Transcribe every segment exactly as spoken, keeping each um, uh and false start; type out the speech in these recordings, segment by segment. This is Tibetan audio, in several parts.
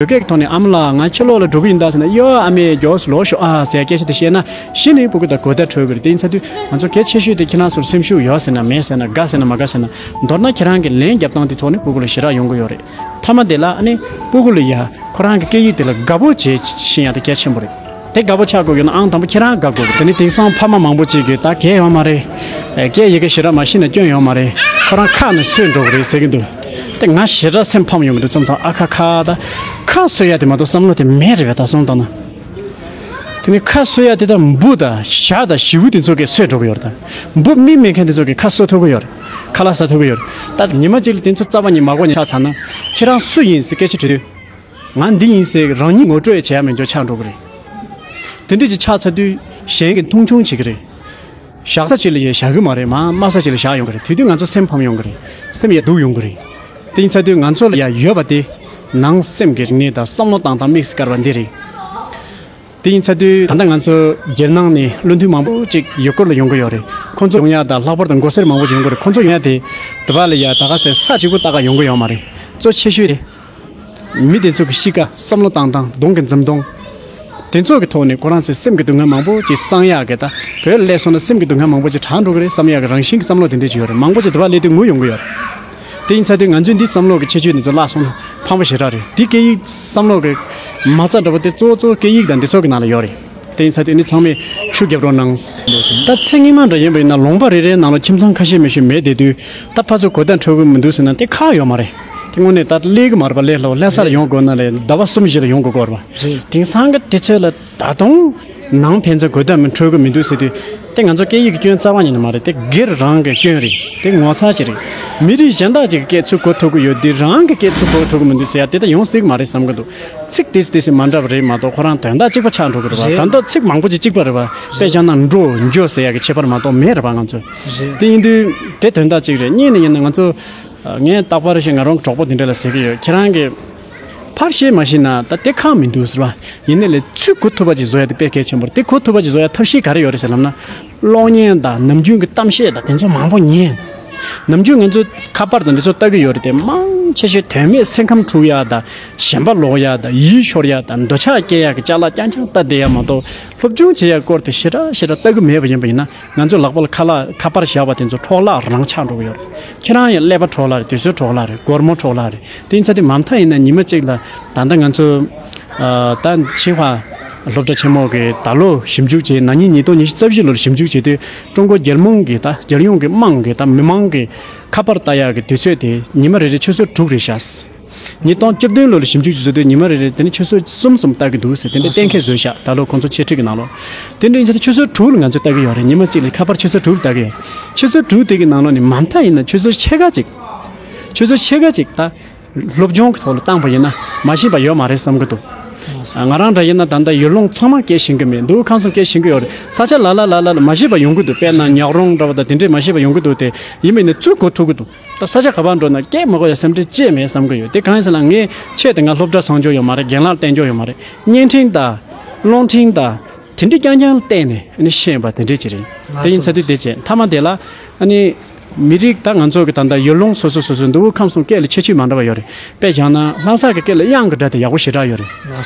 བོད་སྐད་ཀྱི་ཐོག་ནས་ཨ་མ་ལགས་ང་ཕྱི་ལོགས་ལ་འགྲོ་གི་ཡིན་ད་ཟེར་ན། ཡོ་ཨ་མའི་མགྱོགས་སུ་ལོག་ཤོག་ཨ་ཟེར་སྐད་ཆ་དེ་བཤད་ན་གཞི་ནས་སྤུ་གུ་དང་གོ་བརྡ་འཕྲོད་ཀྱི་རེད། དེ་ཡིན་ཚ་དུས་ང་ཚོ་གལ་ཆེ་ཤོས་དེ་ཁྱེད་རང་ཚོར་སེམས་ཤུགས་ཡོད་ཟེར་ན་མེད་ཟེར་ན་དགའ་ཟེར་ན་མ་དགའ་ཟེར་ན། མདོར་ན་ཁྱེད་རང་གི་ལན་རྒྱབ་སྟངས་དེ་ཐོག་ནས་སྤུ་གུ་ལ་ཞེ་དྲག་ཡོང་གི་ཡོད་རེད། མཐའ་མ་དེ་ལ་ཨ་ནི་སྤུ་གུ་ལ་ཡ་ཁོ་རང་གི་སྐད་ཡིག་དེ་ལ་དགའ་པོ་བྱེད་ཤེས་ཡ་དེ་གལ་ཆེན་པོ་རེད། དེ་དགའ་པོ་ཆགས་དགོས་ཡོད་ན་ཨང་དང་པོ་ཁྱེད་རང་དགའ་དགོས་རེད། དེ་ནི་དེང་སང་ཕ་མ་མང་པོ་ཅིག་གིས་ད་གལ་ཡོད་མ་རེད། ཨེ་སྐད་ཡི་གེ་ཞེ་དྲག་མ་ཤེས་ན་སྐྱོན་ཡོད་མ་རེད། ཁོ་རང་ཁ་ནས་སོས་འགྲོ་གི་རེད་ཟེར་གི་འདུག་དེ་ང་ཞེ་དྲག་སེམས་ཕམ་ཡོང་གི་འདུག་མཚམས་མཚམས་ཨ་ཁ་ཁ་ད། ཁ་སོས་ཡ་དེ་མ་གཏོགས་བསམ་བློ་དེ་མེད་རེད་པས། ད་སོང་དང་ན། དེ་ནི་ཁ་སོས་ཡ་དེ་ད་འབུ་དང་ཞྭ་དང་ཞི་བུ་དེ་ཚོ་གིས་སོས་འགྲོ་གི་ཡོད་རེད། ད་འབུ་མི་མེད་མཁན་དེ་ཚོ་གིས་ཁ་སོས་ཐུབ་གི་ཡོད་རེད། ཁ་ལག་ཟ་ཐུབ་གི་ཡོད་རེད། ད་ཉི་མ་གཅིག་ལ་དེ་ཚོ་རྩ་བ་ཉིད་མ་གོ་ཉིན་ཆགས་ཚར་ན་ཁྱེད་རང་སུ་ཡིན་ཟེར་སྐད་ཆ་དྲིས་དུས། ང་འདི་ཡིན་ཟེར་རང་ཉིད་ངོ་སྤྲོད་བྱེད་ཡ་མེད་འཇོག་ཆགས་འགྲོ་གི་རེད། དེ་འདྲ་ཅིག་ཆགས་ཚར་དུས་གཞན་གྱིས་མཐོང་ཆུང་བྱེད་ཀྱི་རེད། བཞག་ས་ཅིག་ལ་ཡ་བཞག་གི་མ་རེད། མ་དམའ་ས་ཅིག་ལ་བཞག་ཡོང་གི་རེད། དེ་དུས་ང་ཚོ་སེམས་ཕམ་ཡོང་གི་རེད། སེམས་ཡ་སྡུག་ཡོང་གི་རེད། དེ་ཡིན་ཚར་དུས་ང་ཚོ་ལ་ཡ་ཡོད་པ་དེ་ནང་སེམས་ཀྱི་རིག་གནས་དང་བསམ་བློ་བཏང་སྟངས་དམིགས་སུ་བཀར་བ་འདི་རེད། དེ་ཡིན་ཚར་དུས་ད་ལྟ་ང་ཚོ་རྒྱལ་ནང་ནས་བློ་མཐུན་མང་པོ་ཅིག་ཡུལ་སྐོར་ལ་ཡོང་གི་ཡོད་རེད། ཁོང་ཚོ་ཡོང་ཡ་དང་ལྷག་པར་དུ་མགོ་སེར་མང་པོ་ཅིག་ཡོང་གི་རེད། ཁོང་ཚོ་ཡོང་ཡ་དེ་དེ་བ་ལ་ཡ་ད་ག་ཟེ་ས་གཅིག་པུ་ལྟ་ག་ཡོང་གི་ཡོད་མ་རེད། གཙོ་ཆེ་ཤོས་དེ། མི་དེ་ཚོ་གི་གཤིས་ཀ་བསམ་བློ་བཏང་སྟངས་གདོང་གི་འཛུམ་གདོང་། དེ་ཚོ་གི་ཐོག་ནས་ཁོ་རང་ཚོའི་སེམས་ཀྱི་སྡུག་བསྔལ་མང་པོ་ཅིག་སངས་ཡག་གི་ད་བོད་སླེབས་སོང་ན་སེམས་ཀྱི་སྡུག་བསྔལ་མང་པོ་ཅིག་དྲག་འགྲོ་གི་རེད་བསམ་ཡག་གི་རང་བཞིན་གྱི་བསམ་བློ་དེ་འདྲ་ཅིག་ཡོད་རེད། མང་པོ་ཅིག་དེ་བ་སླེབས་དུས་ངུ་ཡོང་གི་ཡོད་རེད། དེ་ཡིན་ཚར་དུས་ང་ཚོས་འདི་བསམ་བློ་གི་ཁྱད་ཆོས་འདི་ཚོ་བརླག་སོང་ན་ཕངས་པ་ཞེ་དྲག་རེད། འདི་སྐད་ཡིག་བསམ་བློ་གི་མ་རྩ་འདྲ་པོ་དེ་གཙོ་བོ་གཙོ་བོ་སྐད་ཡིག་དང་འདི་ཚོ་གི་ནང་ལ་ཡོད་རེད། དེ་ཡིན་ཚར་དུས་ནི་ཚང་མས་ཤུགས་རྒྱབ་རོགས་གནང་། ད་ཚེ་སྔོན་མ་འདྲ་ཡིན་པ་ཡིན་ན་ལུང་པ་རེ་རེའི་ནང་ལ་ཁྱིམ་ཚང་ཁ་ཤས་མི་ཤོད་མེད་བསྡད་དུས་ད་ཕར་ཚུར་གོ་བརྡ་འཕྲོད་ཀྱི་མི་འདུག་ཟེར་ན་དེ་ཁག་ཡོད་མ་རེད། དེ་དངོས་གནས་ད་སླེབས་ཀྱི་མ་རེད་པ། སླེབས་ལ་སླེབས་ས་ལ་ཡོང་དགོས་ན་ལས་ཟླ་བ་གསུམ་བཞི་ལ་ཡོང་དགོས་སྐོར་བ། རེད། དེང་སང་གི་དུས་ཚོད་ལ་ད་དུང་ནང་ཕན་ཚུན་གོ་བརྡ་མི་འཕྲོད་ཀྱི་མི་འདུག་ཟེར་དུས་དེ་ང་ཚོ་སྐད་ཡིག་གི་སྐྱོན་རྩ་བ་ཉིད་ནས་མ་རེད། དེ་སྒེར་རང་གི་སྐྱོན་རེད། དེ་ངོ་ཚ་ཅིག་རེད། མི་རིགས་གཞན་དག་ཅིག་གི་སྐད་ཚུར་གོ་ཐུབ་ཀྱི་ཡོད་དུས་རང་གི་སྐད་ཚུར་གོ་ཐུབ་ཀྱི་མི་འདུག་ཟེར་ཡ་དེ་ད་ཡོང་སྲིད་ཀྱི་མ་རེད་བསམ་གྱི་འདུག་ཚིག་ཏིས་ཏིས་མ་འདྲ་བ་རེད་མ་གཏོགས་ཁོ་རང་དོན་དག་གཅིག་པ་ཆགས་འགྲོ་གི་རེད་བ། རེད། ད་མདོ་ཚིག་མང་པོ་ཅིག་གཅིག་པ་རེད་བ། དཔེ་བཞག་ན་འགྲོ་འགྱོ་ཟེར་ཡ་གི་ཁྱད་པར་མ་གཏོགས་མེད་རེད་བ་ང་ཚོ། རེད། དེ་ཡིན་དུས་དེ་དོན་དག་གཅིག་རེད། གཉིས་ནས་ཡིན་ན་ང་ཚོ་ངས་རྟག་པར་ཞིག་ང་རང་གྲོགས་པོ་དེ་འདྲ་ལ་ཟེར་གི་ཡོད། ཁྱེད་རང་གི་ཕར་བཤད་མ་ཤེས་ན་ད་དེ་ཁག་མི་འདུག་ཟེར་བ། ཡིན་ནའི་ལས་ཚུར་གོ་ཐུབ་པ་ཅིག་བཟོ་ཡ་དེ་དཔེ་གལ་ཆེན་པོ་རེད། དེ་གོ་ཐུབ་པ་ཅིག་བཟོ་ཡ་ཐབས་ཤེས་ག་རེ་ཡོད་རེད་ཟེར་ལབ་ན། གློག་བརྙན་དང་ནམ་རྒྱུན་གྱི་གཏམ་བཤད་དང་དེ་ཚོ་མང་པོ་ཉན། ནམ་རྒྱུན་ང་ཚོ་ཁ་པར་དང་འདི་ཚོ་ལྟ་གི་ཡོད་རེད་དེ། མང་ཆེ་ཤོས་དོན་མེད་སེམས་ཁམས་འཁྲུག་ཡ་དང་ཞེན་པ་ལོག་ཡ་དང་ཡིད་ཤོར་ཡ་དང་འདོད་ཆགས་སྐྱེ་ཡ་གི་ཅ་ལག་རྐྱང་རྐྱང་ལྟ་བསྡད་ཡ་མ་གཏོགས་སློབ་སྦྱོང་བྱེད་ཡ་སྐོར་དེ་ཞེ་དྲག་ཞེ་དྲག་ལྟ་གི་མེད་པ་ཡིན་པ་ཡིན་ན། ང་ཚོ་ལག་པ་ལ་ཁ་ལག་ཁ་པར་བཞག་པ་དེ་ཚོ་འཕྲོ་བརླག་རང་ཆགས་འགྲོ་གི་ཡོད་རེད། ཁྱེད་རང་ཡང་ཀླད་པ་འཕྲོ་བརླག་རེད། དུས་ཚོད་འཕྲོ་བརླག་རེད། སྒོར་མོ་འཕྲོ་བརླག་རེད། དེ་ཡིན་ཚ་དེ་མ་མཐའ་ཡིན་ན་ཉི་མ་གཅིག་ལ་ད་ལྟ་ང་ཚོ་ཨ་ད་ཆེ་བ་སློབ་གྲྭ་ཆེན་མོ་གི་ད་ལོ་ཞིབ་འཇུག་བྱས། ན་ནིང་ཉིས་སྟོང་ཉི་ཤུ་རྩ་བཞི་ལོར་ཞིབ་འཇུག་བྱས་དུས་ཀྲུང་གོ་རྒྱལ་མོང་གི་ད་རྒྱལ་ཡོངས་ཀྱི་དམངས་ཀྱི་ད་མི་མང་གི་ཁ་པར་ལྟ་ཡག་གི་དུས་ཚོད་དེ་ཉི་མ་རེ་རེ་ཆུ་ཚོད་དྲུག་རེད་ཤག་ཉིས་སྟོང་བཅུ་བདུན་ལོ་ལ་ཞིབ་འཇུག་བྱེད་ཚུལ་དེ་ཉི་མ་རེ་རེ་དེ་ནི་ཆུ་ཚོད་གསུམ་གསུམ་ལྟ་གི་འདུག་ཟེར་དེ་འདྲ་གཏན་འཁེལ་བཟོས་ཤག་ད་ལོ་ཁོང་ཚོ་འཆད་ཁྲིད་ཀྱི་ནང་ལོགས། དེ་འདྲ་ཡིན་ཙང་ཆུ་ཚོད་དྲུག་ལ་ང་ཚོས་ལྟ་གི་ཡོད་རེད། ཉི་མ་གཅིག་ལ་ཁ་པར་ཆུ་ཚོད་དྲུག་ལ་ལྟ་གི་ཡོད། ཆུ་ཚོད་དྲུག་དེ་གི་ནང་ལོགས་ནས་མ་མཐའ་ཡིན་ན་ཆུ་ཚོད་ཕྱེད་ཀ་ཅིག་ཆུ་ཚོད་ཕྱེད་ཀ་ཅིག་ད་སློབ་སྦྱོང་གི་ཐོག་ལ་བཏང་པ་ཡིན་ན་མ་ཤེས་པ་ཡོད་མ་རེད་བསམ་གི་འདུག་ང་རང་འདྲ་ཡིན་ན་ད་ལྟ་ཡུལ་ལུང་ཚང་མ་སྐད་ཤེས་གི་མེད། མདོ་དབུས་ཁམས་གསུམ་སྐད་ཤེས་གི་ཡོད་རེད། ས་ཆ་ལ་ལ་ལ་ལ་ལ་མ་ཤེས་པ་ཡོང་གི་འདུག་དཔེར་ན་ཉག་རོང་འདྲ་བ་དང་དེ་འདྲས་མ་ཤེས་པ་ཡོང་གི་འདུག་དེ་ཡིན་པ་ཡིན་ན་ཚུར་གོ་ཐུབ་གི་འདུག་ད་ས་ཆ་ག་པར་འགྲོ་ན་སྐད་མ་གོ་ཡ་སེམས་ཁྲལ་ཅི་ཡང་མེད་བསམ་གི་ཡོད། དེ་གང་ཡིན་ཟེར་ན་ངས་ཆེད་དུ་ང་སློབ་གྲྭ་སོང་རྒྱུ་ཡོད་མ་རེད། རྒན་ལགས་བསྟེན་རྒྱུ་ཡོད་མ་རེད། བརྙན་འཕྲིན་དང་། རླུང་འཕྲིན་དང་། དེ་འདྲ་རྐྱང་རྐྱང་ལ་བརྟེན་ནས་ཨ་ནི་ཤེས་པ་དེ་འདྲས་ཅིག་རེད། དེ་ཡིན་ཚ་དུས་དེ་བྱས་མཐའ་མ་དེ་ལ་ཨ་ནི་མི་རིགས་ད་ང་ཚོ་གི་ད་ལྟ་ཡུལ་ལུང་སོ་སོ་སོ་སོའི་མདོ་དབུས་ཁམས་གསུམ་སྐད་ལ་ཁྱད་ཆོས་མ་འདྲ་བ་ཡོད་རེད། དཔེ་བཞག་ན་ལྷ་ས་གི་སྐད་ལ་དབྱངས་ཀྱི་སྒྲ་དེ་ཡག་པོ་ཞེ་དྲག་ཡོད་རེད།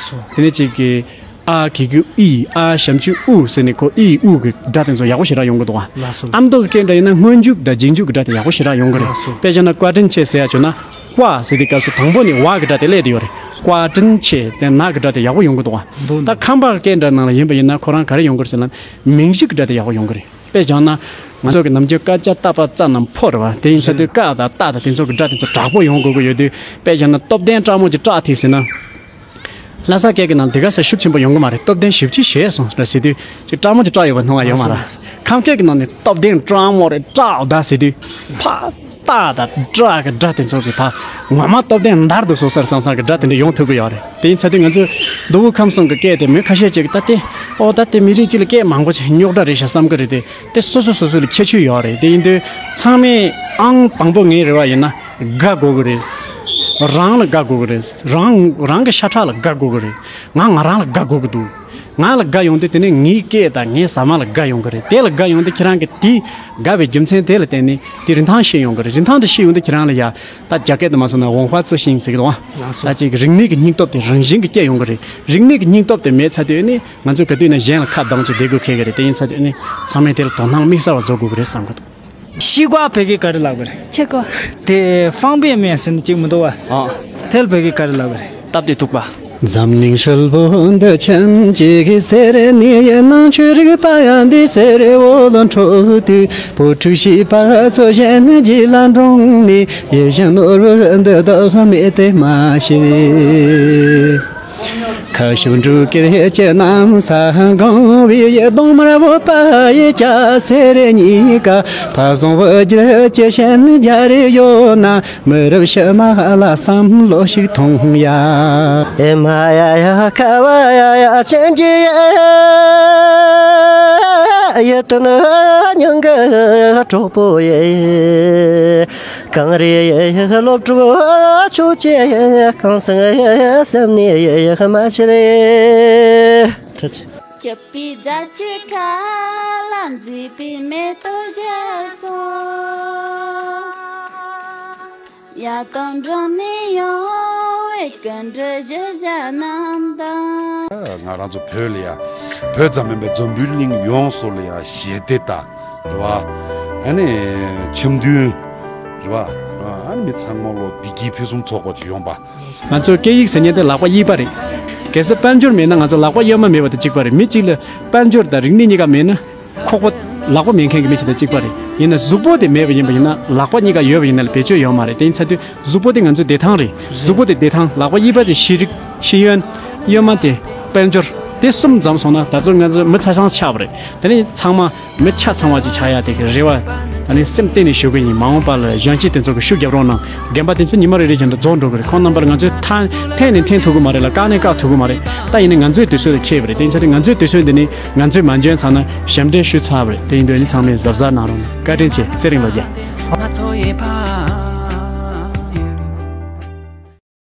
དེ་ནས་གཅིག་གི་ཨ་གི་གུ་ཨི། ཨ་ཞབས་ཀྱུ་ཨུ་ཟེར་ནས་ཁོ་ཨི་ཨུ་གི་སྒྲ་དེ་ཚོ་ཡག་པོ་ཞེ་དྲག་ཡོང་གི་འདུག་བ། ཨ་མདོ་གི་སྐད་འདྲ་ཡིན་ན་སྔོན་འཇུག་དང་རྗེས་འཇུག་གི་སྒྲ་དེ་ཡག་པོ་ཞེ་དྲག་ཡོང་གི་རེད། དཔེ་བཞག་ན་བཀའ་དྲིན་ཆེ་ཟེར་ཡ་བྱུང་ན། ཀྭ་ཟེར་དུས་སྐབས་སུ་དང་པོ་ནས་ཝ་གི་སྒྲ་དེ་སླེབས་བསྡད་ཡོད་རེད། བཀའ་དྲིན་ཆེ་དེ་ན་གི་སྒྲ་དེ་ཡག་པོ་ཡོང་གི་འདུག་བ། ད་ཁམས་པ་གི་སྐད་འདྲ་ནང་ལ་ཡིན་པ་ཡིན་ན་ཁོ་རང་ག་རེ་ཡོང་གི་རེད་ཟེར་ན་མིང་གཞི་གི་སྒྲ་དེ་ཡག་པོ་ཡོང་གི་རེད། དཔེ་བཞག་ན་ང་ཚོ་གི་ནམ་རྒྱུན་ཀ་ཅ་ཏ་པ་ཙ་ན་ཕོ་རེད་བ། དེ་ཡིན་ཚ་དུས་ཀ་དང་ཏ་དང་དེ་ཚོ་གི་སྒྲ་དེ་ཚོ་དྲག་པོ་ཡོང་དགོས་ཀྱི་ཡོད་དུས། དཔེ་བཞག་ན་སྟོབས་ལྡན་སྤྲང་མོ་ཅིག་སྐྲག་ཐིག་ཟེར་ན། ལྷ་ས་སྐད་ཀྱི་ནང་དེ་ག་ས་ཤུགས་ཆེན་པོ་ཡོང་གི་མ་རེད། སྟོབས་ལྡན་ཞེ་པོ་ཅིག་ཞེད་སོང་ཟེར་དུས་ཅིག་སྤྲང་མོ་ཅིག་སྐྲག་ཡོད་པ་མཐོང་བ་ཡོད་མ་རེད། ཁམས་སྐད་ཀྱི་ནང་ནས་སྟོབས་ལྡན་སྤྲང་མོ་རེད་སྐྲག་ད་ཟེར་དུས་ཕ་ཏག་དང་སྐྲག་གི་སྒྲ་དེ་ཚོ་གི་ཕ་ངོ་མ་སྟོབས་ལྡན་འདར་དུ་སོང་ཟེར་བསམ་བསམ་གི་སྒྲ་དེ་འདྲ་ཡོང་ཐུབ་ཀྱི་ཡོད་རེད། དེ་ཡིན་ཚ་དུས་ང་ཚོས་མདོ་དབུས་ཁམས་གསུམ་གི་སྐད་དེ་མི་ཁ་ཤས་ཅིག་ད་དེ་ཨོ་ད་དེ་མི་རིགས་གཅིག་ལ་སྐད་མང་པོ་ཅིག་རྙོག་དྲ་རེད་ཤག་བསམ་གི་རེད་དེ། དེ་སོ་སོ་སོ་སོ་ལ་ཁྱད་ཆོས་ཡོད་རེད། དེ་ཡིན་དུས་ཚང་མས་ཨང་དང་པོ་ངའི་རེ་བ་ཡིན་ན་དགའ་དགོས་ཀྱི་རེད། རང་ལ་དགའ་དགོས་ཀྱི་རེད། རང་རང་གི་ཤ་ཁྲག་ལ་དགའ་དགོས་ཀྱི་རེད། ང་ང་རང་ལ་དགའ་དགོས་ཀྱི་འདུག་ང་ལ་དགའ་ཡོང་དུས་དེ་ནི་ངའི་སྐད་དང་ངའི་ཟ་མ་ལ་དགའ་ཡོང་གི་རེད། དེ་ལ་དགའ་ཡོང་དུས་ཁྱེད་རང་གི་དེ་དགའ་བའི་རྒྱུ་མཚན་དེ་ལ་བརྟེན་ནས་དེ་རིན་ཐང་ཤེས་ཡོང་གི་རེད། རིན་ཐང་དེ་ཤེས་ཡོང་དུས་ཁྱེད་རང་ལ་ཡ་ད་རྒྱ་སྐད་དུ་མ་སོང་ན་文化自信ཟེར་གི་འདུག་ཨ། ལགས་སོ། ད་ཅིག་རིག་གནས་ཀྱི་སྙིང་སྟོབས་དེ་རང་བཞིན་གྱིས་སྐྱེ་ཡོང་གི་རེད། རིག་གནས་ཀྱི་སྙིང་སྟོབས་དེ་མེད་ཚར་དུས་ནི་ང་ཚོས་ག་དུས་ན་གཞན་ལ་ཁ་གདངས་བྱས་བསྡད་དགོས་ཁེལ་གི་རེད། དེ་ཡིན་ཚར་དུས་ནི་ཚང་མས་དེ་ལ་དོ་སྣང་དམིགས་བསལ་བ་བཟོ་དགོས་གི་རེད་བསམ་གི་འདུག 西瓜 བོད་སྐད་ག་རེ་ལབ་དགོས་རེད། 切瓜。 དེ་方便面ཟེར་ནས་གཅིག་མི་འདུག་བ། ཨ། དེ་ལ་བོད་སྐད་ག་རེ་ལབ་དགོས་རེད། སྟབས་བདེ་ཐུག་པ། འཛམ་གླིང་ཧྲིལ་པོ་འདི་ཁྱིམ་གཅིག་གི་ཟེར་ནས། ནང་ཆོས་རིག་པ་ཡང་འདི་ཟེར་འོ་ལོ་འཕྲོ་དུས། བོད་ཕྲུག་བྱིས་པ་ཚོ་གཞན་གྱི་ལ་འགྲོངས་ནས། ཡིད་བཞིན་ནོར་བུ་འདི་དག་མེད་དེ་མ་ཤེས། ཁ་ཤུ་འབྲུག་སྐད་ཀྱི་གནམ་ས་གང་བའི་གདོང་དམར་བོད་པ་ཡི་སྐྱ་སེར་གཉིས་ཀ། ཕ་བཟང་བུ་རྒྱུད་ཀྱི་ཞན་རྒྱ་རེ་ཡོད་ན། མི་རབས་ཕྱི་མ་ལ་བསམ་བློ་ཞིག་ཐོངས་ཡ། ཨེ་མ་ཡ་ཡ་ཁ་བ་ཡ་ཡ་ཅན་གྱི་ཡ། ཡ་དུ་ནི་སྙིང་གི་གྲོགས་པོ་ཡ། གངས་རི་ཡི་སློབ་ཕྲུག་ཆོས་ཀྱི་གངས་སེང་སེམས་ནས་མ་ཆེ། སྐྱིད་པའི་རྫ་ཆུ་ཁ་ལ་མཛེས་པའི་མེ་ཏོག་བཞད་སོང་། ཡ་དང་འགྲོགས་ནས་ཡོང་བའི་སྐུ་མགྲོན་གཞིས་བྱེས་རྣམས་དང་། ང་རང་ཚོ་བོད་ལ་ཡ། བོད་ཙམ་མིན་པའི་འཛམ་བུའི་གླིང་ཡོངས་སུ་ལ་ཡ་ཞི་བདེ་དང་རེད་བ། ཨ་ནི་འཆམ་མཐུན་རེད་བ། ཨ་ནི་མི་ཚང་མ་ལོ་བདེ་སྐྱིད་ཕུན་སུམ་ཚོགས་པ་ཅིག་ཡོང་པ། ང་ཚོ་སྐད་ཡིག་ཟེར་མཁན་དེ་ལག་པ་གཡས་པ་རེད། གལ་སྲིད་དཔལ་འབྱོར་མེད་ན་ང་ཚོ་ལག་པ་གཡོན་མ་མེད་པ་དང་གཅིག་པ་རེད། མི་གཅིག་ལ་དཔལ་འབྱོར་དང་རིག་གནས་གཉིས་ཀ་མེད་ན། ཁོག་པ་ལག་པ་མེད་མཁན་གྱི་མི་ཞིག་དང་གཅིག་པ་རེད། ཡིན་ན་གཟུགས་པོ་དེ་མེད་པ་ཡིན་པ་ཡིན་ན། ལག་པ་གཉིས་ཀ་ཡོད་པ་ཡིན་ན་ལ་བེད་སྤྱོད་ཡོད་མ་རེད། དེ་ཡིན་ཚ་དུས་གཟུགས་པོ་དེ་ང་ཚོའི་བདེ་ཐང་རེད། གཟུགས་པོ་དེ་བདེ་ཐང་། ལག་པ་གཡས་པ་དེ་ཤེས་རིག་ཤེས་ཡོན། གཡོན་མ་དེ་དཔལ་འབྱོར། དེ་གསུམ་འཛོམས་སོང་ན་ད་གཟོད་ང་ཚོ་མི་ཆ་ཚང་ཆགས་པ་རེད། དེ་ནས་ཚང་མ་མི་ཆ་ཚང་བ་ཅིག་ཆགས་ཡ་དེ་གི་རེ་བ་ད་ནི་སེམས་གཏིང་ནས་ཞུ་གི་ཡིན། མ་འོངས་པ་ལ་གཞོན་སྐྱེས་དེ་ཚོ་གི་ཤུགས་རྒྱབ་རོགས་གནང་། དགོན་པ་དེ་ཚོ་ཉི་མ་རེ་རེ་བཞིན་དུ་རྫོགས་འགྲོ་གི་རེད། ཁོང་རྣམ་པར་ང་ཚོས་ཐ་འཐེན་ནས་འཐེན་ཐུབ་གི་མ་རེད་ལ། བཀག་ནས་བཀག་ཐུབ་གི་མ་རེད། ད་ཡིན་ནའི་ང་ཚོའི་དུས་ཚོད་ལ་འཁེལ་བ་རེད། དེ་ཡིན་ཚ་དེ་ང་ཚོའི་དུས་ཚོད་འདི་ནི་ང་ཚོས་མ་འཇོན་ཚར་ན་ཞབས་འདྲེན་ཞུས་ཚར་བ་རེད། དེ་ཡིན་དུས་ནི་ཚང་མས་གཟབ་གཟབ་གནང་རོགས་གནང་། བཀའ་དྲིན་ཆེ། ཚེ་རིང་ལོ་བརྒྱ།